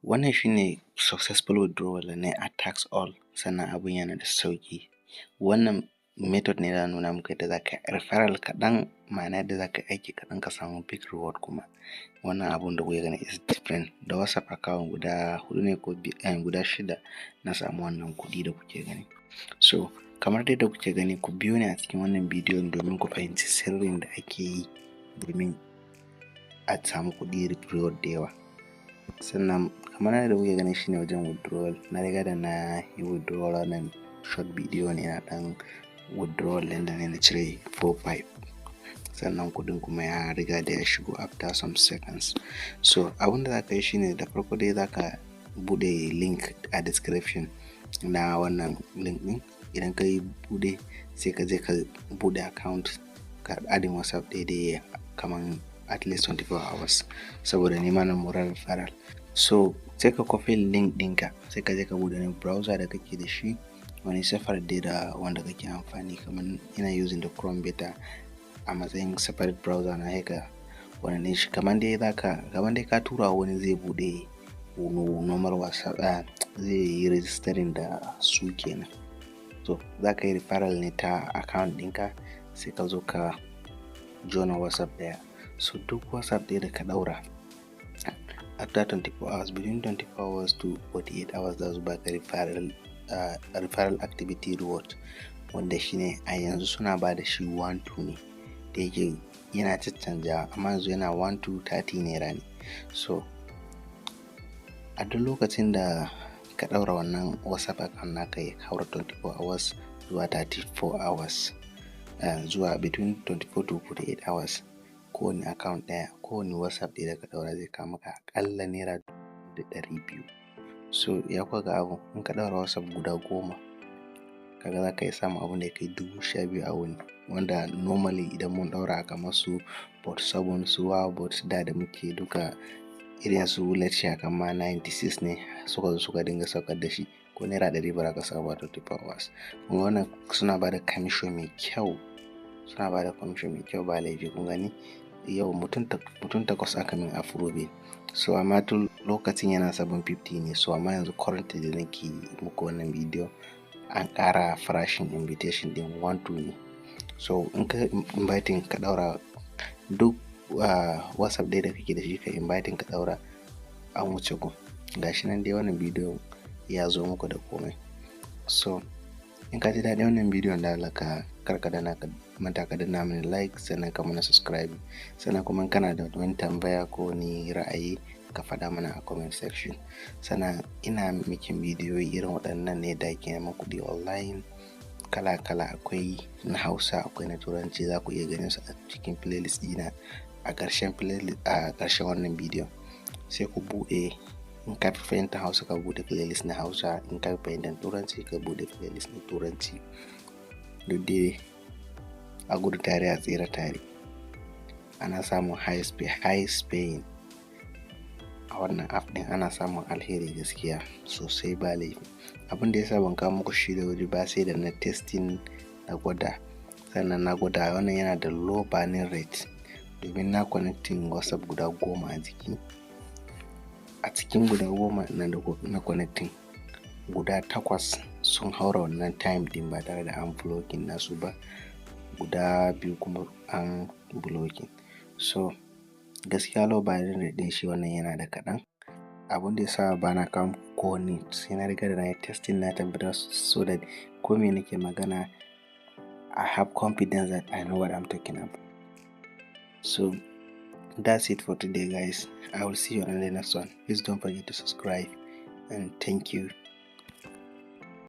Wannan shine successful withdrawal da na yi a task all. Sannan abun yana da sauƙi. Wannan method ne da nuna muku yadda za ka referral kaɗan, ma'ana yadda za ka aiki kaɗan ka samu big reward. Kuma wannan abun da kuke gani is different. Da WhatsApp account guda huɗu ne ko guda shida na samu wannan kuɗi da kuke gani. So kamar dai da kuke gani, ku biyo ni a cikin wannan bidiyon domin ku fahimci sirrin da ake yi domin a samu kuɗi, reward da yawa. Sannan kamar yadda kuke gani, shine wajen withdrawal. Na riga da na yi withdrawal. Wannan short bidiyo ne na ɗan withdrawal ɗin da ne na cire 45, sannan kuɗin kuma ya riga da ya shigo after some seconds. So abin da za ka yi shine, da farko dai za ka buɗe link a description na wannan link ɗin. Idan ka yi buɗe, sai ka je ka buɗe account, ka adding WhatsApp daidai kaman at least 24 hours, saboda ni ma na mora referral. So sai ka copy link ɗinka, sai ka je ka buɗe wani browser da kake da shi, wani separate dai da wanda kake amfani. Kamar ina using da Chrome beta a matsayin separate browser na. Ka wannan ɗin shi kamar dai zaka, kamar dai ka tura wani zai buɗe normal WhatsApp, zai yi registering da su kenan. So za ka yi referral ne ta account ɗinka, sai ka zo ka jona WhatsApp ɗaya. So duk WhatsApp ɗaya da ka ɗaura after 24 hours, between 24 hours to 48 hours, za su baka referral activity reward, wanda shine a yanzu suna ba da shi 1 2 ne. Da yake yana caccanjawa, amma yanzu yana 1 to 30 naira ne. So a duk lokacin da ka ɗaura wannan WhatsApp account naka ya haura 24 hours zuwa 34 hours, zuwa between 24 to 48 hours, kowane account ɗaya, kowane WhatsApp ɗaya da ka ɗaura zai kawo maka aƙalla naira 200,000. So ya kuka ga abu? In ka ɗaura WhatsApp guda 10, kaga za ka iya samun abun da ya kai 12,000 a wuni, wanda normally idan mun ɗaura kamar su bot 7, su wow bot da muke duka, irin su Letshare, kama 96 ne suka zo suka dinga saukar da shi, ko naira 100 ba za ka samu ba 24 hours. Kun ga wannan suna ba da commission mai kyau, suna ba da commission mai kyau, ba laifi. Kun gani, yau mutum takwas aka min approving. So amma tun lokacin yana 750 ne. So amma yanzu currently da nake muku wannan bidiyo, an ƙara farashin invitation ɗin, 1 2 ne. So in ka inviting, ka ɗaura duk WhatsApp ɗaya da kake da shi, ka inviting, ka ɗaura, an wuce gun. Gashi nan dai, wannan bidiyon ya zo muku da komai. So in ka ji daɗin wannan bidiyon, da Allah ka kar ka dana ka manta ka danna mini like, sannan ka mana subscribe. Sannan kuma in kana da wani tambaya ko wani ra'ayi, ka faɗa mana a comment section. Sannan ina making bidiyoyi irin waɗannan ne da ake neman kuɗi online kala kala. Akwai na Hausa, akwai na Turanci. Za ku iya ganin su a cikin playlist ɗina a ƙarshen playlist, a ƙarshen wannan bidiyon. Sai ku buɗe. In ka fi fahimtar Hausa, ka buɗe playlist na Hausa. In ka fi fahimtar Turanci, ka buɗe playlist na Turanci. Duk dai a gudu tare a tsira tare. Ana samun high paying a wannan app ɗin, ana samun alheri gaskiya sosai, ba laifi. Abin da yasa ban kawo muku shi da wuri ba, sai da na testing, na gwada. Sannan na gwada wannan yana da low burning rate, domin na connecting WhatsApp guda 10 a jiki. A cikin guda 10 nan da na connecting, guda takwas sun haura wannan time ɗin ba tare da an blocking nasu ba, guda biyu kuma an blocking. So gaskiya low burning rate ɗin shi wannan yana da kaɗan. Abun da ya sa ba na kawo muku kowanne sai na riga da na yi testing, na tabbatar, so that ko me nake magana, I have confidence that I know what I'm talking about. So that's it for today, guys. I will see you on the next one. Please don't forget to subscribe, and thank you.